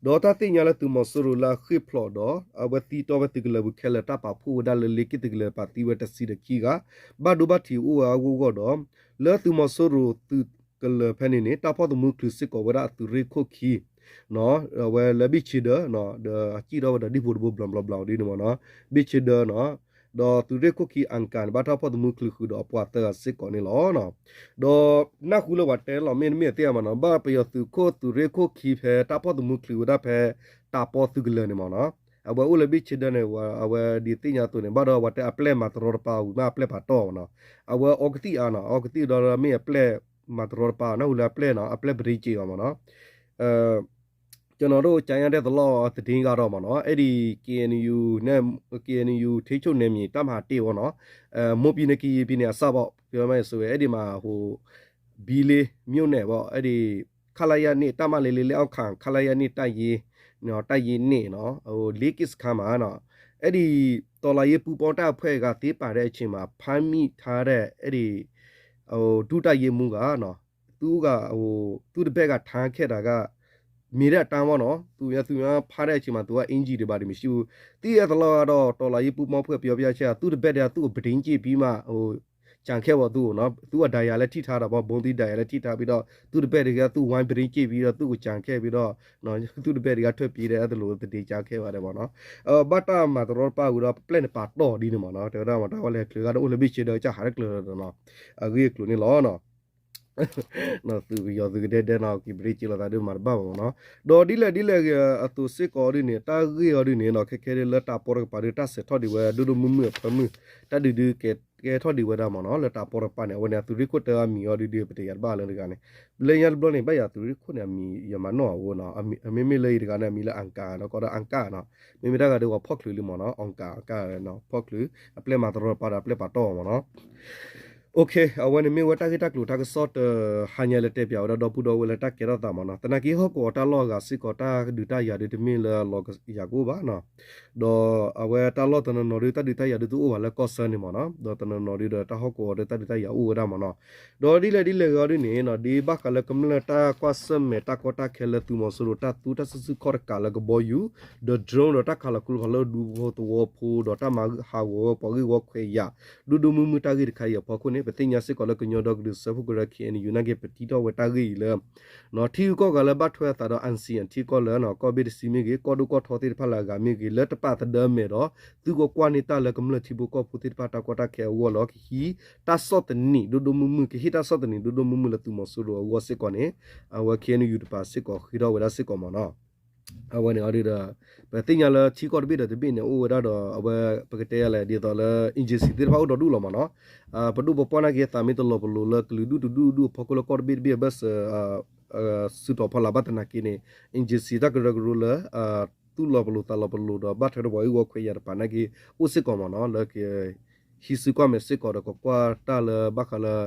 ဒီးတၢ်သ့ၣ်ညါလၢသုးမီၤစိရိၤလၢအဃ့ၢ်ဖျိးဒီး အဝဲသံတီၢ်ဝဲသုးကလၢၤပူၤခဲလၢာ် တၢ်ပာ်ဖှိၣ်ဝဲဒၣ်လၢလ့က့ၣ်သုးကလၢၤပာ်သံဝဲတဆံဒီးခံဂၤ ဘၣ်ဒိဘၣ်ထံးအိၣ်ဝဲအဂီၢ်ဂီၢ်ဒီး လၢသုးမီၤစိရိၤသုးကလၢၤဖဲန့ၣ်န့ၣ် တၢ်ဖီၣ်သမူချုးစ့ၢ်ကီးဝဲဒၣ်အသုးရ့ၣ်ခိၣ်ခံ အဝဲလၢဘ့ၣ်ဆ့ဒၢ ဒီးအစံၣ်ထီၣ်ဝဲဒီးဒံဖိတဘိ ဘျီဘျီဘျီဒ်န့ၣ်မ့ၢ်နီၤ ဘ့ၣ်ဆ့ဒၢနီၤ ဒီးသုးရ့ၣ်ခိၣ်ခံ အင်ကၣ်န့ၣ် ဘၣ်တၢ်ဖီၣ်သမူချုးဃုာ်ဒီးအပှၤသၢဂၤစ့ၢ်ကီးန့ၣ်လီၤ. ဒီးနၢ်ဟူလၢပှၤတဲလီၤမ့ၢ်တမ့ၢ်သ့ၣ်မ့ၢ်နီၤ ဘၣ်ပယီၤသုးခိၣ်သုးရ့ၣ်ခိၣ်ခံဖဲတၢ်ဖီၣ်သမူချုးဝဲဒၣ်ဖဲ တၢ်ပီသုးကလၢၤန့ၣ်မ့ၢ်နီၤ အဝဲအိၣ်လၢဘ့ၣ်ဆ့ဒၢန့ၣ် အဝဲဒ်သ့ၣ်ညါအသိးန့ၣ် ဘၣ်ဒီးအဝဲတဲအပျဲၢ်မၤတရီတပါဝံၤမး အပျဲၢ်ပာ်တီၢ်မ့ၢ်နီၤ အဝဲအီကသံၣ်အါနီၤ အီကသံၣ်ဒီးမ့ၢ်အပျဲၢ်မၤတရီတပါ နၢ်ဟူလၢအပျဲၢ်နီၤ အပျဲၢ်ပရ့က့ၤအီၤမ့ၢ်နီၤ ကျွန်တော်တို့ ကြားရတဲ့ သတင်းကတော့ပေါ့နော် အဲ့ဒီ KNU နဲ့ KNU ထိန်းချုပ်နယ်မြေ တပ်မဟာတစ်ပေါ့နော် မွန်ပြည်နယ် ကရင်ပြည်နယ် အစပေါ့ ပြောမယ်ဆိုရင် အဲ့ဒီမှာ ဟို ဘီလေးမြို့နယ်ပေါ့ အဲ့ဒီ ခလရ နှစ် တပ်မ လေးလေး လက်အောက်ခံ ခလရ နှစ် တပ်ရင်း နော် တပ်ရင်း နှစ် နော် ဟို လေးကစ်စခန်းမှာနော် အဲ့ဒီ တော်လှန်ရေးပူးပေါင်းတပ်ဖွဲ့က သိမ်းပိုက်တဲ့အချိန်မှာ ဖမ်းမိထားတဲ့ အဲ့ဒီ ဟို ဒုတပ်ရင်းမှူးကနော် သူ့က ဟို သူ့တပည့်က ထမ်းခဲ့တာက မ့ၢ်တဲ့အတန်းပေါ့နော် သူများ သူများဖမ်းတဲ့အချိန်မှာ သူကအင်္ကျီတွေဘာတွေမရှိဘူး သိရသလောက်ကတော့ တော်လှန်ရေးပူးပေါင်းအဖွဲ့ပြောပြချက် သူ့တပည့်တွေက သူ့ကို ပြတင်းကျင့်ပြီးမှ ဟို ကျန်ခဲ့ပေါ့ သူ့ကိုနော် သူ့အဒဏ်ရာလည်းထိထားတာပေါ့ ဗုံးသီးဒဏ်ရာလည်းထိထားပြီးတော့ သူ့တပည့်တွေက သူ့ဝိုင်းပြတင်းကျင့်ပြီးတော့ သူ့ကိုကျန်ခဲ့ပြီးတော့နော် သူ့တပည့်တွေက ထွက်ပြေးတယ် အဲ့ဒါလိုသတင်းကြားခဲ့ပါတယ်ပေါ့နော် ဘၣ်တၢ်မၤတရီတပါဝံၤဒီး ပျဲၢ်န့ၣ်ပာ်တီၢ်ဒ်န့ၣ်မ့ၢ်နော် တဲဝဲဒၣ်မ့ၢ်တၢ်ဝဲလဲၤချုးဂၤဒီး အိၣ်လၢဘ့ၣ်ဆ့ဒၢကစၢ်ဟးတကျၢၤဒီးနီၤ အဂ့ၢ်အကျိၤန့ၣ်လီၤနီၤ သုးကယီၤသုးကဒဲဒဲနီၤ က့ၤပရ့က့ၤလိာ်သးဒ်မၤတဘၣ်မ့ၢ်နီၤ ဒီးဒ်လဲၣ်ဒ်လဲၣ်ဂ့ၤအသိးစ့ၢ်ကီးဒ်န့ၣ် တၢ်ဂ့ၢ်အီၤဒ်န့ၣ်နီၤ ခဲခဲဒ်လၢတၢ်ပီတကပၤဒ် တၢ်စဲးထီၣ်ဒံးဝဲ ဒိၣ်ဒိၣ်မုၢ်မုၢ်အဖၢမုၢ် တၢ်ဒုးဒုးကဲကဲထီၣ်ဒံးဝဲဒၣ်မ့ၢ်နီၤ လၢတၢ်ပီတကပၤန့ၣ် အဝဲန့ၣ် အသုးရ့ၣ်ခိၣ်တၢအမံၤအီၤဒုးဒုး ပတယၤတဘၣ်လၢတဂၤန့ၣ် လၢညါတဘျီန့ၣ် ဘၣ်ယၤသုးရ့ၣ်ခိၣ်န့ၣ် အမံၤယမၤနီၣ်အဝဲနီၤ မ့မ့ၢ်လၢအံၤတဂၤန့ၣ် အမံၤလၢအင်ကၣ်နီၤ ကီးဒီးအင်ကၣ်နီၤ မ့မ့ၢ်တၢ်ဂၤဒုးဝဲဖီၣ်ချုးလံမ့ၢ်နီၤ အင်ကၣ် အင်ကၣ်နီၤ ဖီၣ်ချုး အပျဲၢ်မၤတရီတပါဒီးအပျဲၢ်ပာ်တီၢ်မ့ၢ်နီၤ အဝဲန့ၣ်မ့ၢ်ဝဲတၢ်ဂ့ၢ်တၢ်ကျိၤတၢ်ကစီၣ်တဟါညါလၢတဲပၠးဝဲဒၣ်ဒီပုၢ်ဒီဝဲၢ်လၢတၢ်ကဲထီၣ်သးမ့ၢ်နီၤ သနာ်က့ဟီၣ်ကဝီၤတၢ်လီၢ်အဂၤစ့ၢ်ကီး တၢ်ဒုးတၢ်ယၤဒုးတမ့ၢ်လၢအလီၤယၤကအိၣ်ဘၣ်နီၤ ဒီးအဝဲတၢ်လီၢ်တနီၤနီၤဒုး တၢ်ဒုးတၢ်ယၤဒုးတအိၣ်ဘၣ်လၢကီၢ်ဆၢန့ၣ်မ့ၢ်နီၤ ဒီးတနီၤနီၤဒုးဒီးတၢ်ဟီၣ်ကဝီၤဒုး တၢ်ဒုးတၢ်ယၤအိၣ်ဝဲဒၣ်မ့ၢ်နီၤ ဒီးဒ်လဲၣ်ဒ်လဲၣ်ဂ့ၤအီၤဒ်န့ၣ်နီၤ ဒ်ဘၣ်ဃးလၢကမျၢၢ်တၢ်ကွၢ်ဆၢၣ်မဲာ်တၢ်ကီတၢ်ခဲလၢသုးမီၤစိရိၤ တၢ်သူတၢ်စုဆူၣ်ခီၣ်တကးလၢကဘီယူၤ ဒီး drone ဒီးတၢ်ခးလီၤကျိဖးလၢဒူဖိသဝီဖိ ဒီးတၢ်မၤဟးဂီၤဝဲပှၤဂ့ၢ်ဝီခွဲးယာ် ဒိၣ်ဒိၣ်မုၢ်မုၢ်တၢ်ဂ့ၢ်တခါအံၤအဖီခိၣ်န့ၣ် ပသ့ၣ်ညါစ့ၢ်ကီးလၢကညီဒီကလုာ်စၢဖှိၣ်ကရၢ K N U နာ်က့ ပတံထီၣ်ဝဲတၢ်ဂ့ၢ်အံၤလၢ ထံဂုၤကီၢ်ဂၤလၢဘၣ်ထွဲအသးဒီး NCA ထံကီၢ်လၢ ကီၢ်ဘ့ၣ်တဆံမ့ၢ်ဂ့ၤ, ကီၢ်ဒိၣ်ကီၢ်ထီသ့ၣ်တဖၣ်လၢအဂၤမ့ၢ်ဂ့ၤ, လၢတပာ်သဒၢမဲာ်ဒီး သုကကွၢ်န့ၢ်တၢ်လၢကမျၢၢ်ထံဖိကီၢ်ဖိသ့ၣ်တဖၣ်တၢ်ကီတၢ်ခဲအဂီၢ်လၢ ကဟံးတၢ်ဆီၣ်သနံးဒိၣ်ဒိၣ်မုၢ်မုၢ်, ကဟ့ၣ်တၢ်ဆီၣ်သနံးဒိၣ်ဒိၣ်မုၢ်မုၢ်လၢသုးမီၤစိရိၤအဂီၢ်စ့ၢ်ကီးန့ၣ် အဝဲ K N U တပၤစ့ၢ်ကီးဃ့ထီၣ်ဝဲဒၣ်စ့ၢ်ကီးမ့ၢ်နီၤ. အဝဲန့ၣ်အီၤဒီး ပသ့ၣ်ညါလၢထံကီၢ်တဘ့ၣ်ဒီးတဘ့ၣ်န့ၣ် အိၣ်ဝဲဒၣ်ဒီး အဝဲပကတဲယၤလဲၣ် ဒ်သိးလၢ agency သ့ၣ်တဖၣ်အိၣ်ဒီဒူၣ်လီၤမ့ၢ်နီၤ. ပဒိၣ်ပပှၢ်နာ်က့ သးမ့ၢ်တလီၤပလိာ်လၢကလုာ်ဒူၣ်တဒူၣ်ဒူၣ်အဖီခိၣ်လၢကီၢ်တဘ့ၣ်တဘ့ၣ်အဘၢၣ်စၢၤ စုတီၤဖီလာ်ဘၣ်သနာ်က့န့ၣ် agency တၢ်ကရၢကရိလၢ သူၣ်လီၤပလိာ်သးလီၤပလိာ်ဒီးဘၣ်ထွဲဒီးပှၤဂ့ၢ်ဝီခွဲးယာ်တပၤနာ်က့ အိၣ်စ့ၢ်ကီးမ့ၢ်နီၤ လၢက ဟံးစုကွၢ်မဲာ်စ့ၢ်ကီးဒီးကကွၢ်တၢ်လၢဘၣ်ဃးလၢ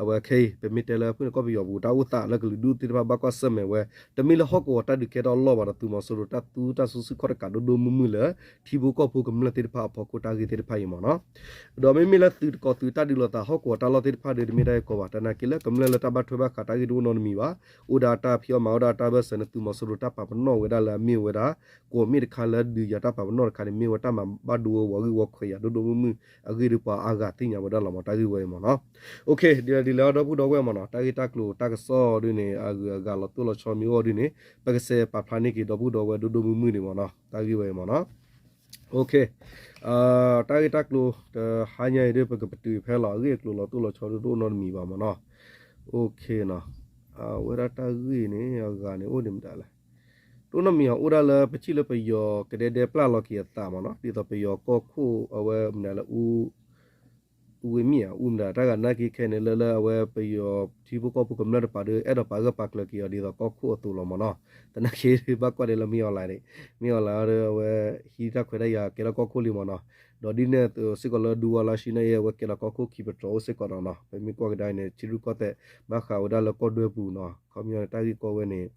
အဝဲခဲအံၤ ပမ့ၢ်တဲလၢဖုၣ်န့ၣ်ကီၢ်ပယီၤပူၤ တၢ်အိၣ်သးလၢကလုာ်ဒူၣ်သ့ၣ်တဖၣ်ဘၣ်ကွၢ်ဆၢၣ်မဲာ်ဝဲ တမ့ၢ်လၢဟီၣ်ကဝီၤတၢ်ဒုးကဲထီၣ်အလီၢ်ဘၣ်ဒီး သုးမီၤစိရိၤတၢ်သူတၢ်စုဆူၣ်ခီၣ်တကးဒိၣ်ဒိၣ်မုၢ်မုၢ်လၢ ထံဖိကီၢ်ဖိကမျၢၢ်သ့ၣ်တဖၣ်အဖီခိၣ်တၢ်ဂ့ၢ်သ့ၣ်တဖၣ်အံၤမ့ၢ်နီၤ. ဒီးမ့မ့ၢ်လၢသုးတကီးသုးတၢ်ဒုးလိာ်သးဟီၣ်ကဝီၤတၢ်လီၢ်သ့ၣ်တဖၣ်ဒီး တမ့ၢ်တၢ်ဂ့ၢ်ကီဘၣ် တနာ်က့လၢကမျၢၢ်လၢတၢ်ဘၣ်ထွဲဘၣ်ဃးတၢ်ဂ့ၢ်တအိၣ်နီတမံၤဘၣ်. အိၣ်ဒၣ်တၢ်ဖံးအီၣ်မၤအီၣ်ဒၣ်တၢ်ဘၢၣ်စၢၤန့ၣ် သုးမီၤစိရိၤတၢ်ပာ်ပနီၣ်ဝဲဒၣ်လၢအမ့ၢ်ဝဲဒၣ် ကိးမ့ၢ်တခါလၢဒုးယၤတၢ်ပာ်ပနီၣ်တခါန့ၣ် မ့ၢ်ဝဲတၢ်မၤဘၣ်ဒိဝဲပှၤဂ့ၢ်ဝီခွဲးယာ်ဒိၣ်ဒိၣ်မုၢ်မုၢ်အဂ့ၢ်ဒီးပှၤအါဂၤသ့ၣ်ညါဝဲဒၣ်လီၤမ့ၢ် တၢ်ဂ့ၢ်ဝဲအံၤမ့ၢ်နီၤ. ဒ်လဲၣ်ဒ်လဲၣ်အီၤဒီပုၢ်ဒီဝဲၢ်မ့ၢ်နီၤ တၢ်ဂ့ၢ်တၢ်ကျိၤတၢ်ကစီၣ်ဒ်န့ၣ် အဂုၤအဂၤလီၤတိၢ်လီၤဆီမ့ၢ်အိၣ်ဒ်န့ၣ် ပကစဲးပာ်ဖျါန့ၢ်က့ၤဒီပုၢ်ဒီဝဲၢ်ဒိၣ်ဒိၣ်မုၢ်မုၢ်န့ၣ်မ့ၢ်နီၤ တၢ်ဂ့ၢ်ဝဲအံၤမ့ၢ်နီၤ. တၢ်ဂ့ၢ်တၢ်ကျိၤတဟါညါအံၤဒီး ပကပတုာ်ဖဲလီၤ အဂ့ၢ်အကျိၤလီၤတိၢ်လီၤဆီဒိၣ်ဒိၣ်နီတမံၤဘၣ်မ့ၢ်နီၤ. အဝဲဒၣ်တၢ်ဂ့ၢ်န့ၣ် အဂၤန့ၣ်အိၣ်ဒံးမတၤလဲၣ်. တိၢ်နီၣ်မံၤအီၤအိၣ်ဒၣ်လၢပထံၣ်လၢပယီၤကဒဲဒဲပျၢ်လီၤက့ၤအသးမ့ၢ်နီၤ ဒ်သိးပယီၤကီၢ်ခိၣ်အဝဲမနုၤလၢ အူဝ့မ့ၢ်ဧါ အူမတၤ တၢ်ဂၤနာ်က့ခဲန့ၣ် လၢလၢအဝဲပယီၤထံဖိကီၢ်ဖိကမျၢၢ်တပၤဒီး အဲၣ်ဒိးပာ်ဂၢၢ်ပာ်ကျၢၤက့ၤအီၤဒ်သိးကီၢ်ခိၣ်အသိးလီၤမ့ၢ်နီၤ. သနာ်က့ဘၣ်ကွၢ်ဒဲးလၢမ့ၢ်အီၤလၢန့ၣ် မ့ၢ်အီၤလၢဒီးအဝဲဟံးတၢ်ခွဲးတၢ်ယာ်ကဲထီၣ်ကီၢ်ခိၣ်လံမ့ၢ်နီၤ. ဒီးဒ်န့ၣ်အသိးစ့ၢ်ကီးလၢဒူဝါလါၡံနာ်က့ အဝဲကဲလီၤကီၢ်ခိၣ်ခံပတြီၤအိၣ်စ့ၢ်ကီးဒီးနီၤ ပမ့ၢ်ကွၢ်ကဒါအံၤန့ၣ် ထံရူၢ်ကီၢ်သဲး ဘၣ်ဃးဝဲဒၣ်လၢကီၢ်ဒွဲပူၤနီၤ ခီပညီန့ၣ် တၢ်ဂ့ၢ်ကီဝဲန့ၣ်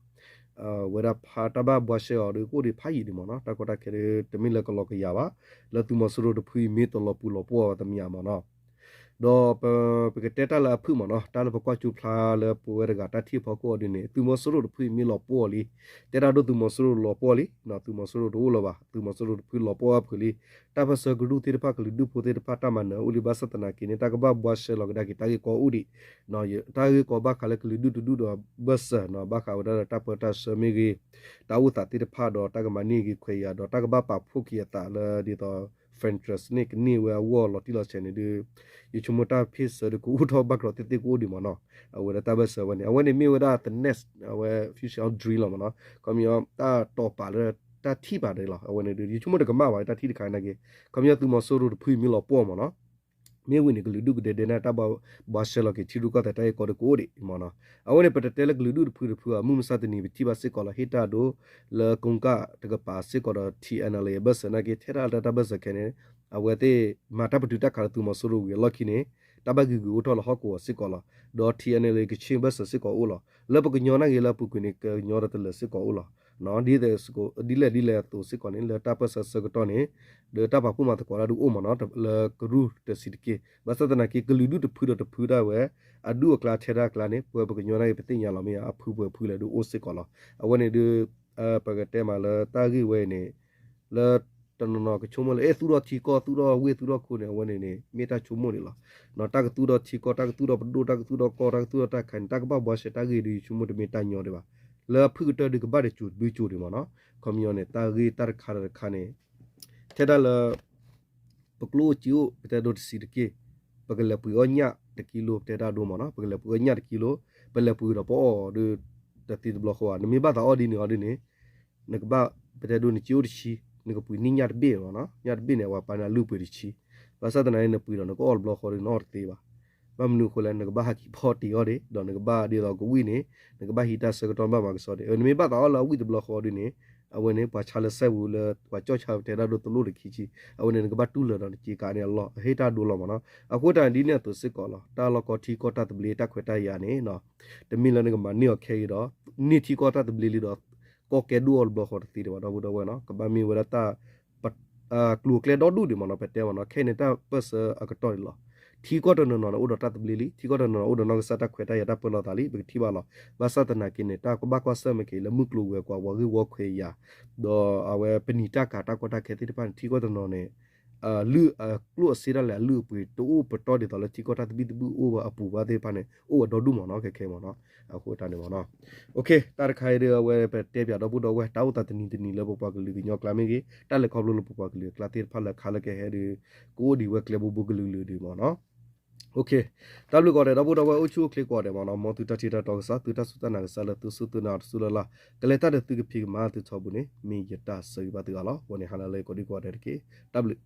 ဝဲဒၣ်ဖးတၢ်ဘၣ်ဘှါရှဲအီၤဒီးကအိၣ်ဒံးဖးယံာ်ဒံးမ့ၢ်နီၤ တၢ်ကီတၢ်ခဲဒီး တမ့ၢ်လၢကလီၤကယၤဘၣ် လၢသုးမီၤစိရိၤတဖုအံၤမ့ၢ်တလီၤပူၤလီၤပှီၢ်အီၤတမံၤမ့ၢ်နီၤ. ဒီးပကတဲတၢ်လၢအဖုၣ်မ့ၢ်နီၤ တၢ်လၢပကွၢ်ကၠိဖျါလၢပဝဲတဂၤတၢ်ထံၣ်အဖီခိၣ်အီၤဒ်န့ၣ် သုးမီၤစိရိၤတဖုအံၤမ့ၢ်လီၤပှီၢ်လံ တဲတၢ်ဒိၣ်သုးမီၤစိရိၤလီၤပှီၢ်လံ သုးမီၤစိရိၤတအိၣ်လၢၤဘၣ် သုးမီၤစိရိၤတဖုလီၤပှီၢ်အဖုၣ်လံ တၢ်ပၢၢ်ဆၢကရူၢ်သ့ၣ်တဖၣ်ကလုာ်ဒူၣ်ဖိသ့ၣ်တဖၣ်တၢ်မၤနၢၤအိၣ်လံ ဘၣ်ဆၣ်သနာ်က့န့ၣ် တၢ်ကဘၣ်ဘှါရှဲလီၤကဒါက့ၤတၢ်ဂ့ၢ်ကီအိၣ်ဒံး တၢ်ဂ့ၢ်ကီဘၣ်ဃးလၢကလုာ်ဒူၣ်တဒူၣ်ဒီးဘၢၣ်စၢၤနီၤ ဘၣ်ဃးဝဲဒၣ်ဒီးတၢ်ပၢတၢ်ဆှၢမ့ၢ်ဂ့ၤ တၢ်အိၣ်သးသ့ၣ်တဖၣ်ဒီးတၢ်ကမၤန့ၢ်ဂ့ၤခွဲးယာ် ဒီးတၢ်ကဘၣ်ပာ်ဖှိၣ်က့ၤအသးလၢဒ်သိး federal န့ၣ် ကန့ၢ်ဝဲအဂီၢ်လီၤတံၢ်လီၤဆဲးန့ၣ်ဒီး ယဆိကမိၣ်တၢ်ဖ့ၣ်ဆၢဒီးကအိၣ်ထီၣ်ဘၣ်ကြိးသ့ၣ်သ့ၣ်ကအိၣ်ဒံးမ့ၢ်နီၤ အဝဲဒၣ်တၢ်ဘၢၣ်စၢၤဝဲန့ၣ် အဝဲန့ၣ်မ့ၢ်ဝဲဒၣ် the next အဝဲ future dream လီၤမ့ၢ်နီၤ ခီပညီတၢ်တိာ်ပာ်လၢတၢ်ထံၣ်ပာ်ဒၣ်လီၤ အဝဲန့ၣ်ဒီး ယဆိကမိၣ်တကမၣ်ဘၣ်တၢ်ထံၣ်တခါနာ်က့ ခီပညီသုးမီၤစိရိၤတဖုအံၤမ့ၢ်လီၤပှီၢ်မ့ၢ်နီၤ မ့ၢ်ဝံၤန့ၣ် ကလုာ်ဒူၣ်ကဒဲဒဲန့ၣ် တၢ်ဘၣ်ဘှါရှဲလီၤက့ၤထံရူၢ်ကီၢ်သဲးတၢ်ဂ့ၢ်ကီဒီးကအိၣ်ဒံးမ့ၢ်နီၤ အဝဲန့ၣ် ပတတဲလၢကလုာ်ဒူၣ်တဖုတဖုအမုၢ်မဆါတနံၤ ပထံၣ်ဘၣ်စ့ၢ်ကီးလီၤ ဟ့ၣ်တၢ်ဒိလၢကိကၣ်တကပၤစ့ၢ်ကီးဒီး T N L A အဘၢၣ်စၢၤနာ်က့ ထဲဒၣ်လၢတၢ်ဘၢၣ်စၢၤခဲန့ၣ် အဝဲသ့ၣ်မၤတၢ်ပတုာ်တၢ်ခးလၢသုးမီၤစိရိၤဝံၤအလီၢ်ခံန့ၣ် တၢ်ဘၣ်ဂံာ်ဂုာ်အိၣ်ထီၣ်လၢဟီၣ်ကဝီၤစ့ၢ်ကီးလီၤ ဒီး T N L A ကချ့ၣ်ဘၢၣ်စၢၤစ့ၢ်ကီးအိၣ်လီၤ လၢပကညီနာ်က့လၢအပူၤကွံာ်န့ၣ် ကညီဒီးတလၢာ်စ့ၢ်ကီးအိၣ်လီၤ ဒ်လဲၣ်ဒ်လဲၣ်အသိးစ့ၢ်ကီးန့ၣ် လၢတၢ်ပၢၢ်ဆၢဆၢကတီၢ်န့ၣ် ဒီးတၢ်ပာ်ဖှိၣ်မၤသကိးတၢ်ဒုးအိၣ်မ့ၢ်နီၤ လၢကရူၢ်တဆံးတက့ၢ် ဘၣ်ဆၣ်သနာ်က့ ကလုာ်ဒူၣ်တဖုဒီးတဖုဒၣ်ဝဲ အဒူၣ်အကျါထဲဒၣ်အကျါန့ၣ် ပဝဲပကညီနာ်က့ ပသ့ၣ်ညါလီၤမ့ၢ်ဧါ အဖုပှဲၤဖုလဲၣ်ဒုးအိၣ်စ့ၢ်ကီးလီၤ အဝဲန့ၣ်ဒုး ပကတဲမးလၢတၢ်ဂ့ၢ်ဝဲအံၤန့ၣ် လၢတနီၤနီၤကဆိကမိၣ်လၢ အဲၣ်သူၣ်ထီၣ်ထံကီၢ်သူၣ်ထီၣ်ဝ့ၢ်သူၣ်ထီၣ်ခိၣ်န့ၣ် အဝဲန့ၣ်န့ၣ် မ့ၢ်တၢ်ဆိကမိၣ်န့ၣ်လီၤ တၢ်ကသူၣ်ထီၣ်ထံကီၢ် တၢ်ကသူၣ်ထီၣ်ပဒိၣ် တၢ်ကသူၣ်ထီၣ်ကီၢ် တၢ်ကသူၣ်ထီၣ်တၢ်ခါန့ၣ် တၢ်ကဘၣ်ဘှါရှဲတၢ်ဂ့ၢ်ဒုး ယဆိကမိၣ်တမ့ၢ်တၢ်ညီဒံးဘၣ် လၢအဖုၣ်ကတၢၢ်ဒုးကဘၣ်တစိၤတဘျုးစိၤဒံးမ့ၢ်နီၤ ခီပညီန့ၣ် တၢ်ဂ့ၢ်တၢ်တခါဒီးတခါန့ၣ် ထဲဒၣ်လၢ ပကျိၣ်အိၣ်စ့အိၣ် ပတဲဒိတဆံးတက့ၢ် ပကလဲၤပှ့ၤအီၣ်ညၣ်တကံလိ ပတဲတၢ်ဒိမ့ၢ်နီၤ ပကလဲၤပှ့ၤအီၣ်ညၣ်တကံလိ ပလဲၤပှ့ၤဒီးပအီၣ်ဒီး တသ့တဘျီဃီဘၣ် နမ့ၢ်ဘၣ်သးအီၣ်ဒ်န့ၣ်အီၤဒ်န့ၣ် နကဘၣ် ပတဲဒိနစ့အိၣ်တဆံ နကပှ့ၤန့ၢ်ညၣ်တဘ့ၣ်မ့ၢ်နီၤ ညၣ်တဘ့ၣ်န့ၣ် အဝဲပာ်န့ၢ်အလုၢ်ပှ့ၤတဆံ ဘၣ်ဆၣ်သနာ်က့ နပှ့ၤဒီးနကအီၣ်တဘျီဃီဒီးနအီၣ်တသ့ဘၣ် ဘၣ်မနုၤအဃိလဲၣ် နကဘၣ်ဟးက့ၤဖီတ့ၢ်အီၤဒံး ဒီးနကဘၣ်ဒ်သိးကဝံၣ်န့ၣ် နကဘၣ်ဟံးတၢ်ဆၢကတီၢ်ဘၣ်မၤကဆှီဒံး နမ့ၢ်ဘၣ်သးအီၣ်လၢအဝံၣ်တဘျီဃီဒ်န့ၣ် အဝဲန့ၣ် ပှၤဆါလၢစဲဝူၤလၢ ပှၤကၠီၣ်ဆါပတဲဒၣ်ဒိတလိၣ်တခံဆံ အဝဲန့ၣ် နကဘၣ်တူၢ်လၢာ်ဒီးနစ့ကၤန့ၣ်အလီၢ် အဟ့ၣ်တၢ်ဒိလီၤမ့ၢ်နီၤ အဃိတၢ်ဒ်န့ၣ်အသိးစ့ၢ်ကီးလီၤ တၢ်လီၢ်ကီထံကီၢ်တၢ်သဘျ့တၢ်ခွဲးတၢ်ယာ်န့ၣ် တမ့ၢ်လၢနကမၤန့ၢ်အီၤခဲအံၤဒီး န့ၢ်ထံကီၢ်တၢ်သဘျ့လံဒီး ကီၢ်ကဲဒိၣ်အီၤတဘျီဃီတသ့ဒံးဘၣ် ဒီပုၢ်ဒီဝဲၢ်နီၤ ကဘၣ်မ့ၢ်ဝဲဒၣ်တၢ် ကျိၤအကျဲဒီဒူၣ်ဒံးမ့ၢ်နီၤ ပတဲမ့ၢ်နီၤ ခဲအံၤန့ၣ် တၢ်ပၢၢ်ဆၢအကတီၢ်ဒံးလီၤ. ထံကီၢ်တနီၤနီၤန့ၣ် အိၣ်ဒီးတၢ်သဘျ့လံ, ထံကီၢ်တနီၤနီၤ အိၣ်ဒီးနီၢ်ကစၢ်တၢ်ခွဲးတၢ်ယာ်တၢ်ပၢလီၤသးလံ ပကထံၣ်ဘၣ်လီၤ. ဘၣ်ဆၣ်သနာ်က့န့ၣ် တၢ်ကဘၣ်ကွၢ်ဆၢၣ်မဲာ်က့ၤလၢမုၢ်ကျိၤဝဲၤကွာ် ပှၤဂ့ၢ်ဝီခွဲးယာ် ဒီးအဝဲပနံာ်တၢ်ကၤတၢ်ကီတၢ်ခဲသ့ၣ်တဖၣ်န့ၣ် ထံကီၢ်တနီၤန့ၣ် လုၢ်အကျိၣ်အစ့ဒၣ်လဲာ်အလုၢ်အပှ့ၤ တအိၣ်ပတီၢ်ဒ်သိးလၢထံကီၢ်တၢ်သဘံၣ်သဘုၣ်အိၣ်ဝဲအပူၤဘၣ်သ့ၣ်တဖၣ်န့ၣ် အိၣ်ဝဲဒီဒူၣ်မ့ၢ်နီၤ ခဲခဲမ့ၢ်နီၤ. အဃိတၢ်န့ၣ်မ့ၢ်နီၤ. တၢ်တခါအံၤဒီးအဝဲပတဲပၠးဒီပုၢ်ဒီဝဲၢ် တၢ်အိၣ်သးတနံၤတနံၤလၢပပှၤကလုာ်ကညီကျါမ့ၢ်ဂ့ၤ တၢ်လဲၤခီဖျိလၢပပှၤကလုာ်အကျါသ့ၣ်တဖၣ်လၢခါလၢကဟဲဒီး ကအိၣ်ဒံးဝဲကျဲဘိဘိကလုာ်ကလုာ်ဒံးမ့ၢ်နီၤ. တၢ်ဘျုးကိးဂၤဒဲး ဒီပုၢ်ဒီဝဲၢ်အိၣ်ဆူၣ်အိၣ်ချ့ကိးဂၤဒဲးမ့ၢ်နီၤ. မ်သုတၢ်ထံၣ်တၢ်တီကစၢ် သုတၢ်စူၢ်တၢ်နာ်ကစၢ်လၢသုစူၢ်သုနာ်တစူၢ်လၢ်လၢ် ကလဲၤတၢ်ဒီးသုကဖံးကမၤသုထီဘိန့ၣ် မ့ၢ်ယတၢ်ဆၢဂ့ၤဘၣ်သုဂၤလီၤ. အဃိန့ၣ် ဟါလၢအဂ့ၤကိးဒံကိးဂၤဒဲးတက့ၢ်. တၢ်ဘျုး